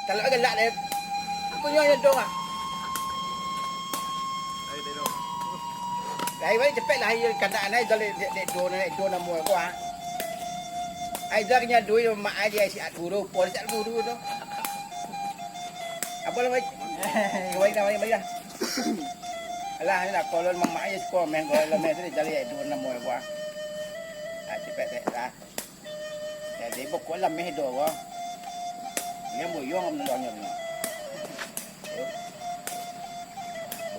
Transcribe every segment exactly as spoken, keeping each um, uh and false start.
Kalau galak deh. Aku nyo nyo dong ah. Lai balik cepek lah, ayo kandak anai, jaleh dek, dek do, dek do namo aku ah. Ai dah kanya duit mak ai dia siat guru, por siat guru tu. Apa lah, baik? Kembali dah, kembali dah. Alah, ni lah, kalau mamak ai siko main, kalau main tu jaleh dek do namo aku ah. Ah, cepek dek lah. Jadi, pokok lah meh do ko. Yang buyuang menolongnyo tu.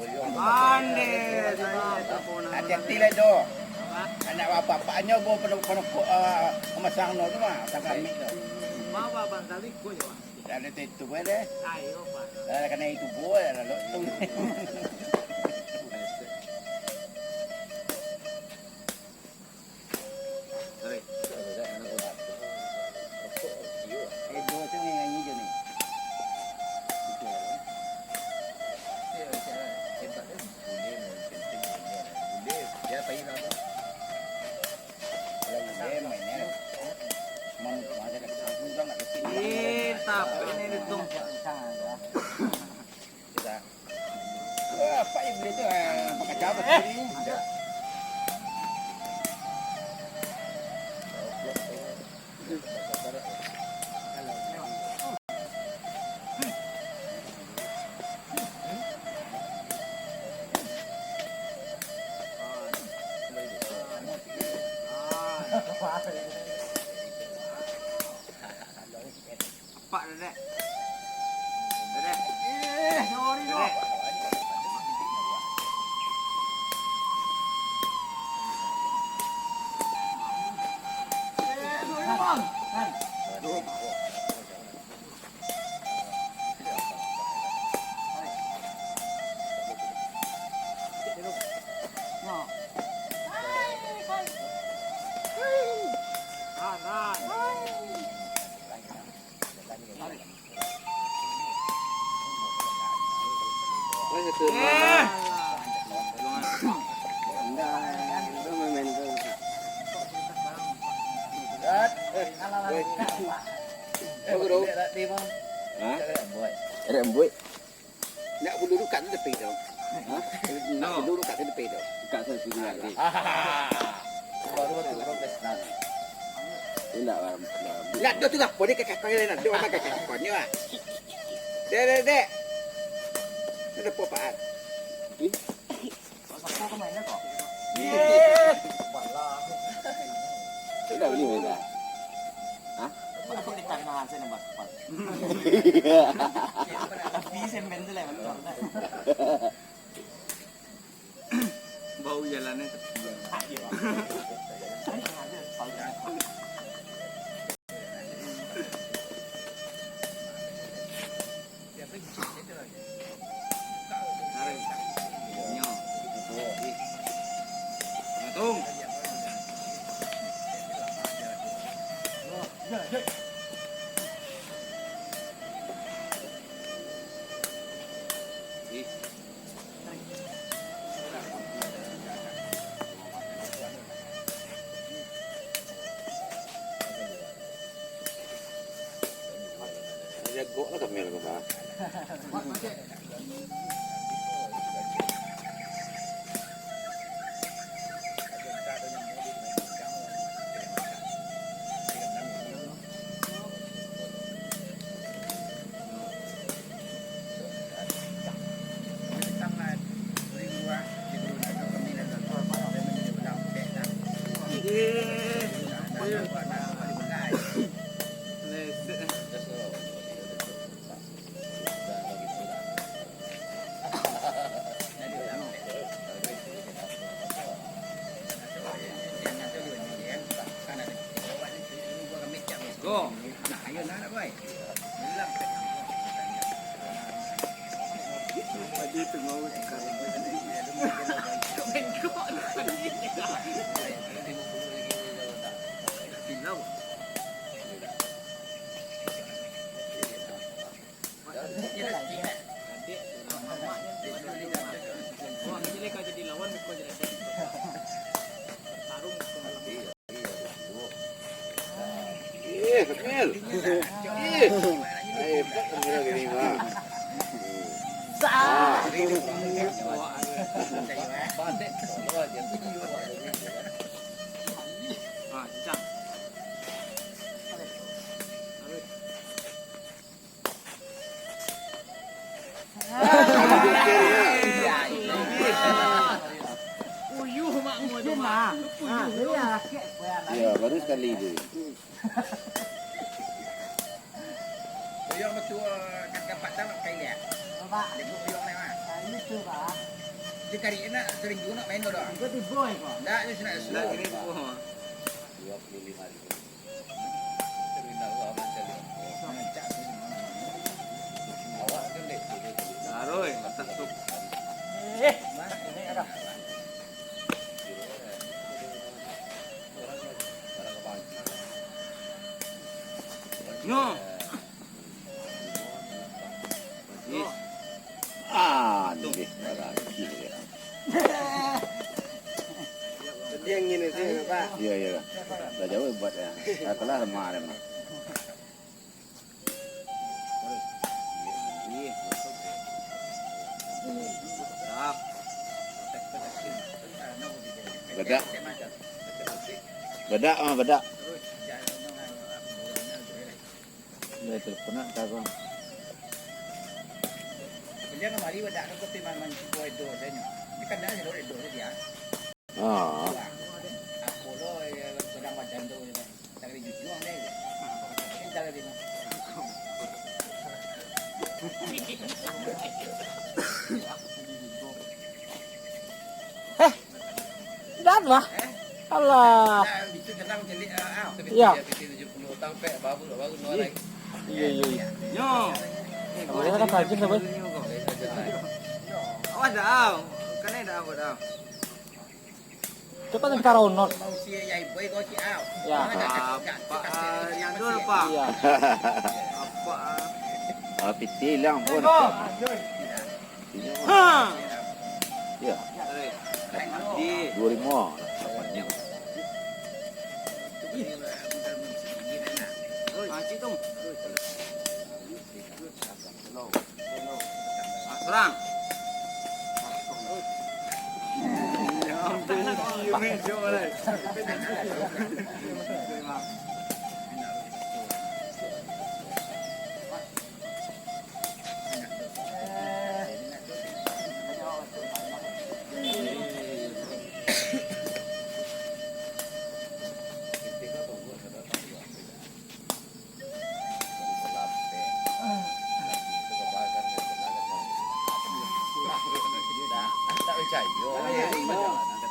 Buyuang. Pandai, Hati-hati lah do. Anak bapak-bapaknyo bo panokok, ah, pamasang no tu mah, pasang keramik tu. Bapak bang tadi ko yo. Dah ada tu, itu boleh. Ayo, Pak. Dah kena itu boleh lah, lo tu. Edo tu nganyi-nganyi je ni. Kalau dia mainnya, mau, mau ada kesan, udah nggak kecil. Ih, tapi ini ditung. Bisa. Wah, apa yang beli tu? Ah, pakai cabut tadi. Apak, Dedek. Dedek. Eh, sorry, Dedek. Eh, sorry, Bang. Hah? Rambut. Nak bulu dukat tu tepi tu. Hah? Nak bulu dukat tu tepi tu. Dukat tu tepi tu. Baru tu, baru tu. Nak, nak tu gapo ni kakak kau ni, nak tu apa kakak kau ni, wah? Dek, dek, dek. Ada apa, Pak? Sudah beli main dah? Hah? Aku di tanah aja nembak kepala. Tapi semen tu lah, betul. Bau jalannya tepi. Jagok lah kamera ko, Bah. Go. Ih, Kamil. Ih. Ai, buka kamera Iyo, baru sakali tu. Tuyul batua, kan dapat tamak kai dia. Apa? Dia buat tuyul ni, Mak. Ah, itu, Pak. Dia kari nak sering juga nak main tu dah. Itu tibo, Pak. Ndak, dia nak sudah kiri buah. Dua puluh lima ribu. Terminal lah, macam ni. Awak kan dek. Taruh, eh, masak tu. Eh, mana ini ada? Nyo. Ah, ni deh. Tadi yang ini sih, Pak. Iya, iya. Dah jauh buat ya. Dah telah lemah dah, Mak. Badak. Badak, ah, badak. Dia telepon nak, tak, Bang. Dia kamari badak tu, tapi memang cukup edo saja. Dia kan dah edo, edo saja. Ah. Apo lo, ya, godang badan tu, tak boleh jujur deh. Pintar tadi, Bang. Eh, dah lah. Eh? Alah. Nah, itu tenang, jadi, ah, ah. Iya. Tujuh puluh tahun, Pak, baru, baru, baru lagi. Iya, iya, iya. Yo. Boleh ada kaji, sabar. Awas dah, au. Kena dah, au, dah. Cepat tentara Onot. Ya. Apa, ah, yang dulu, Pak? Iya. Apa, ah? Ah, piti hilang pun. Ha. Iya. Mati. Dua lima, dapatnya. Mati tu. Ah, serang. Ya ampun, cium, eh, cium, eh.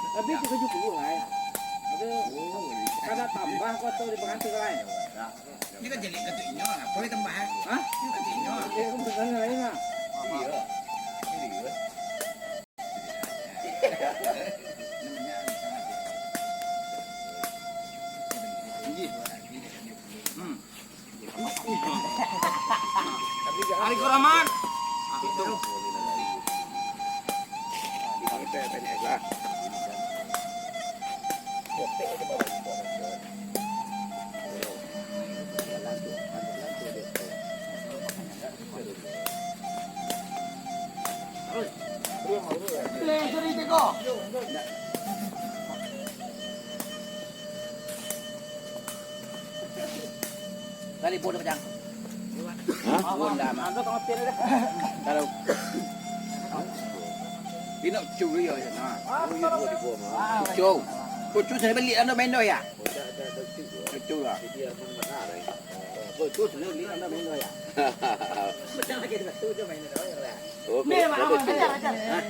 Tapi itu tujuh puluh lah, eh. Aduh, kada tambah kau tu di pengantin lain. Ini kan jelek kata inyo, apa yang tambah, eh? Hah? Ini kata inyo. Iya, kan benar lain lah. Iya. Iya. Hmm. Ariko Rahman. Ah, itu. Talipun dah pacang. Hah? Talipun dah, Mak. Kalau Pinok curi aja, nah. Kucung. Kucung saya beli anda main doh ya? Kucung lah. Kucung saya beli anda main doh ya? Macam lagi satu je main doh ya. Oh, ni, kalau Mak, betul. Ajar, ajar. Hah?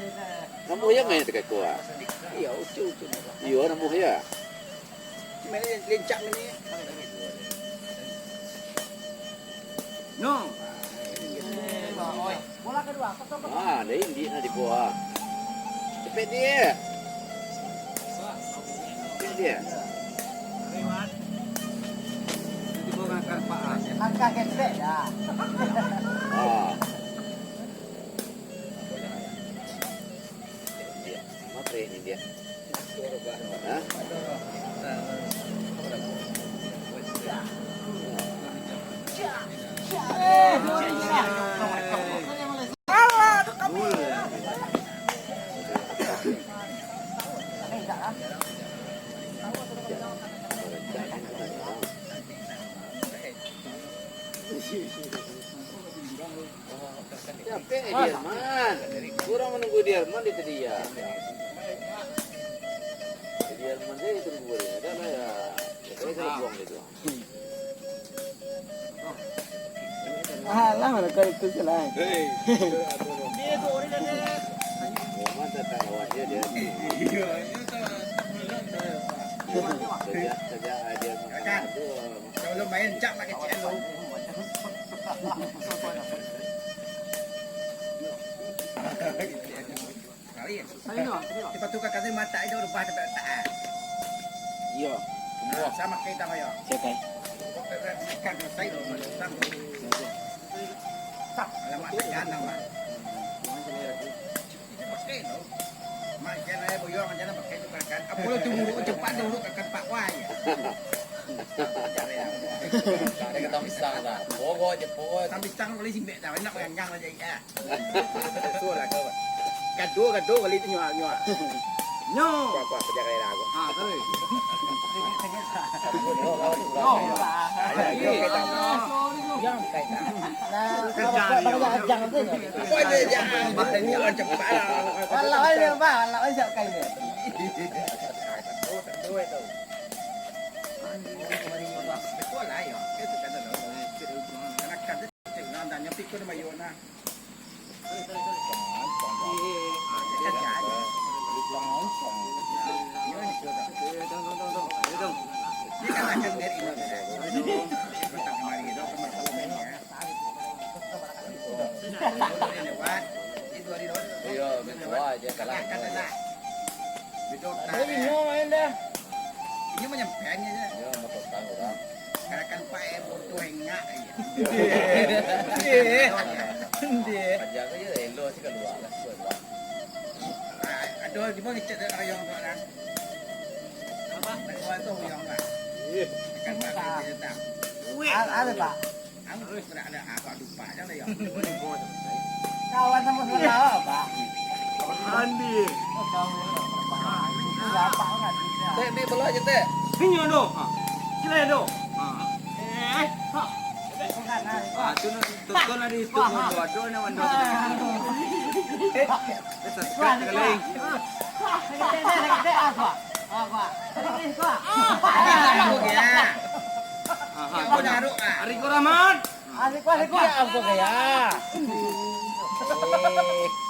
Namuah ya main dekat kuah? Iya, ucu, ucu. Iya, namuah ya. Main lincak main ni. No. Bola kedua, kosong kosong. Ah, dah indik nak dibuat. Cepet dia. Cepet dia. Langkah gesek dah. Ah. Matre ni dia. Hah? Diarman. Urang manunggu Diarman di tadi, ya. Diarman sajo ditunggu tadi. Ado lah, ya. Pokoknyo salah buang itu. Alah, mana kau itu salah. Hei. Diarman datang lawan dia, dia. Sejak, sejak dia makan tu, Kalau main cak pakai cek lu. Kali ya? Ayo, ayo. Cepat tukar kata mata aja udah pada tak. Iyo. Nah, sama kayak kita, ayo. Siapa? Kan saya lo, mana? Alamak, jangan, Bang. Itu pakai tu. Mak, jangan ada boyong, jangan pakai tu kan. Apa lo tu buruk, cepat tu buruk, kakak pak wai. Ada kata pisang dah. Pokok je, pokok. Tapi pisang boleh simbek dah, enak manggang aja, ya. Suruh lah kau. Gaduh, gaduh, balik tu nyuak, nyuak. Nyo. Kuah, kuah, pejagai lah aku. Ha, sorry. Jangan, jangan. Alah, ayo, Pak. Alah, ayo, siap kain dia. Betul lah, ya. Itu kan, kan, kan, kan, pikir mayu nah. Iyo, betul aja, kalah. Inyo main dah. Inyo manyampaian aja. Iyo, motor tang urang. Karakan pae bodoh engak aja. Ndeh. Ndeh. Paja ko yo elo si kalua lah, suai lah. Ah, aduh, di bawah ngecek dah rayong tu lah. Apa? Bawah tu rayong lah. Kan pakai cerita. Weh. Ada, Pak. Kawan sama saudara, Pak. Andi. Tek, di bawah aja, Tek. Sini, Ando. Ha. Sini, Ando. Ha. Eh, ha. Ah, tu nak, tu, tu nak di situ, Ando, Ando, nak, Ando. Eh, subscribe ka lain. Wah, wah. Wah, wah. Wah, wah. Aha, Ando. Ariko Rahman. Asik, asik, asik. Ampun, gaya. Eh,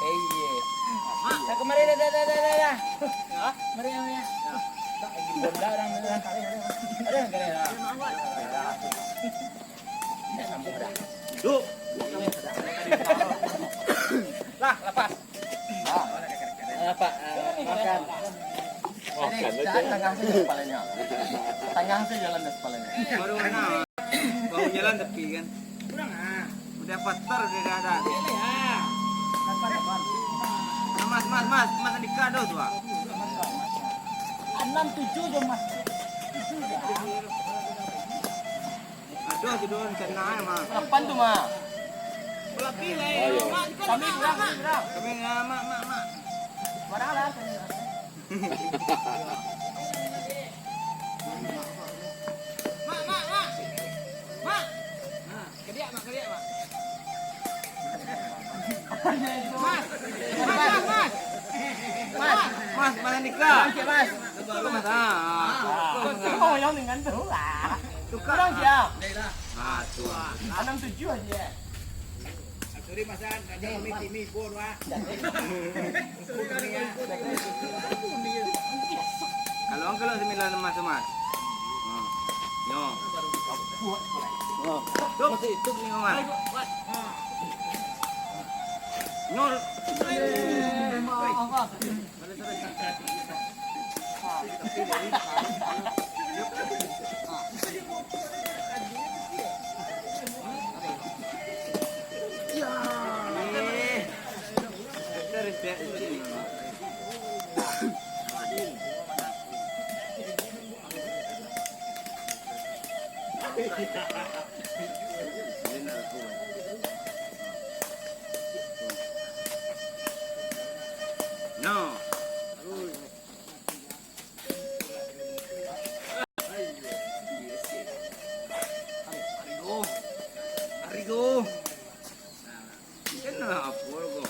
eh, iya. Dah kemari, dah, dah, dah, dah, dah, dah. Hah? Mari, mari. Tak, lagi bonda orang ni, dah. Ada, ada, ada. Dah sambung dah. Duduk. Lah, lepas. Ah. Apa? Ah, makan. Makan. Tangah saja kepalanya. Tangah saja jalan dah kepalanya. Baru mana? Bau jalan tapi kan. Kurang ah. Udah kotor dia dah ada. Boleh ah. Mas, mas, mas, mas Andika ada tu ah. Enam tujuh je, Mas. Aduh, tu doang kena ya, Mak. Lapan tu, Mak. Berarti lah ya, Mak. Kami kurang, kami kurang. Kami, ah, Mak, Mak, Mak. Barang lah. Mak, mak, mak. Mak. Nah, kediak, mak, kediak, mak. Mas. Mas, mas, mas. Mas. Mas, Mas Andika. Mas. Mas. Ah, ah. Kau yang dengan tu lah. Tukar. Kurang siap. Ah, tu. Enam tujuh aja. Sorry, Mas, ah, ada kami timi pun, Mas. Kalau, kalau sembilan emas tu, Mas. Hmm. Yo. Tuh. Masih hidup ni, Mas. Nyo. No. Arigo. Arigo. Kenapa kau?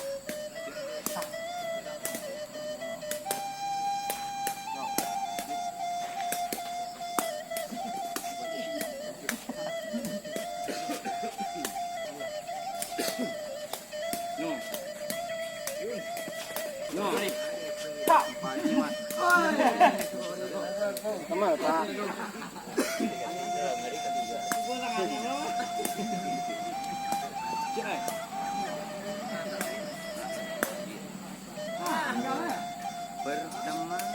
Sama, Pak. Berteman.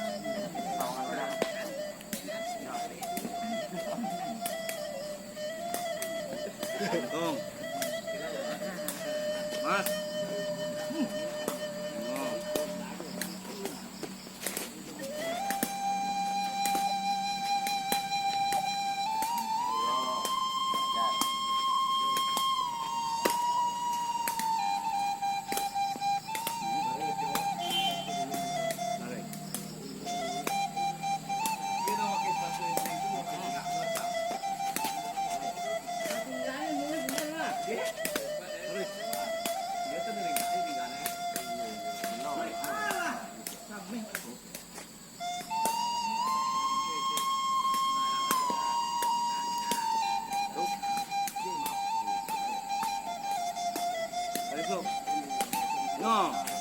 Untung. Mas. Oh. No.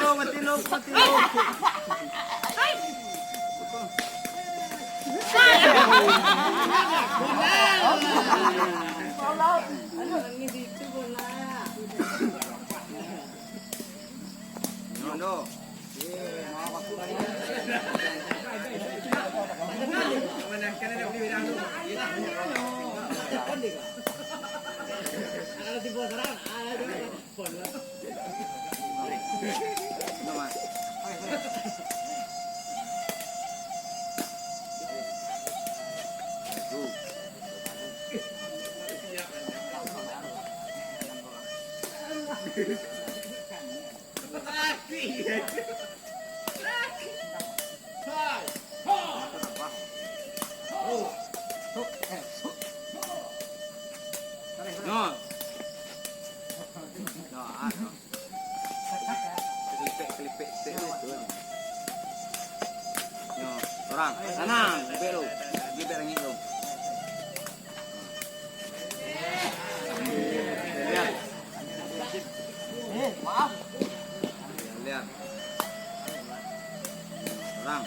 Oh, mati lo, mati lo. No. No, ah, no. Kelipek-kelipek tek tu kan. Yo, orang. Sana, bibik tu. Bibik langit tu. Lihat. Lihat. Orang.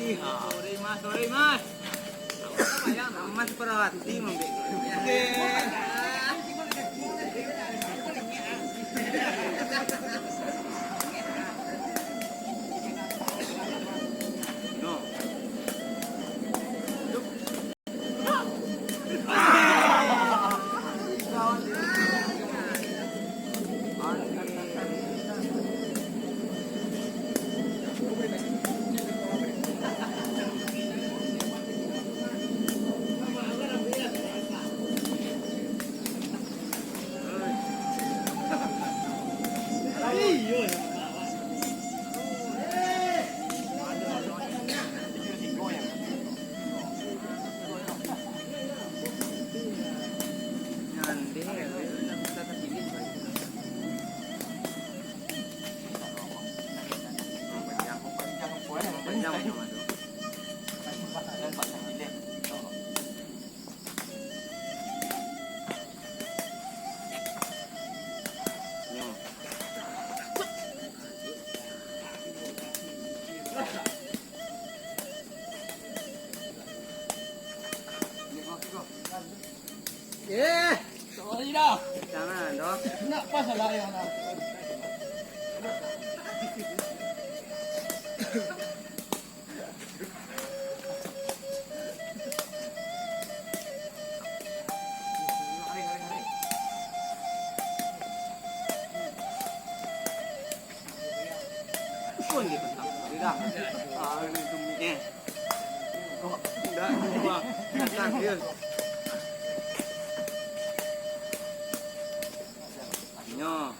Sorry, Mas, sorry, Mas. Mas Perawati mambek. No. Eh, sorry dah. Jangan, doh. Nak pas lah yang nak. Pun dia tentang. Dia dah. Ah, ini tu, eh. Kok dah, wah, datang dia. Nyo.